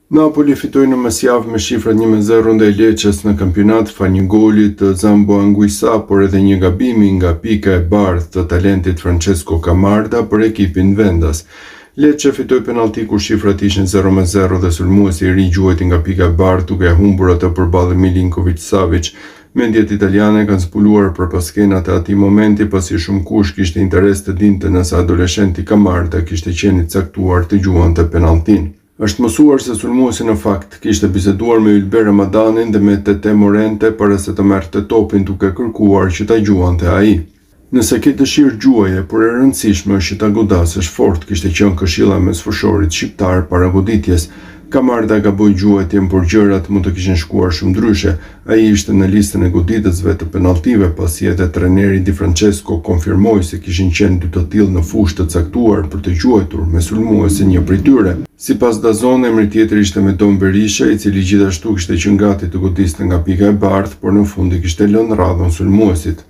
Napoli fitoi në mesjavë me shifrat 1-0 ndaj Lecces në kampionat falë një goli të Zambo Anguissa, por edhe një gabimi nga pika e bardhë të talentit Francesco Camarda për ekipin vendas. Lecce fitoi penallti kur shifrat ishin 0-0 dhe sulmuesi i ri gjuajti nga pika e bardhë duke e humbur atë përballë Milinkovic-Savic. Mediat italiane kanë zbuluar prapaskenat e atij momenti pasi shumëkush kishte interes të dinte nëse adoleshenti Camarda kishte qenë i caktuar të gjuante penalltinë. Është mësuar se sulmuesi në fakt kishte biseduar me Ylber Ramadanin dhe me Tete Morente para se të merrte topin duke kërkuar që ta gjuante ai. Nëse ke dëshirë gjuaje, por e rëndësishme është që ta godasësh fort, kishte qenë këshilla e mesfushorit shqiptar para goditjes. Camarda gaboi gjuajtjen, por gjërat mund të kishin shkuar shumë ndryshe. Ai ishte në listën e goditësve të penalltive, pasi edhe trajneri Di Francesco konfirmoi se kishin qenë dy të tillë në fushë të caktuar për të gjuajtur, me sulmuesin një prej tyre. Sipas DAZN, emri tjetër ishte Medon Berisha, i cili gjithashtu kishte qenë gati të godiste nga pika e bardhë, por në fund i kishte lënë radhën sulmuesit.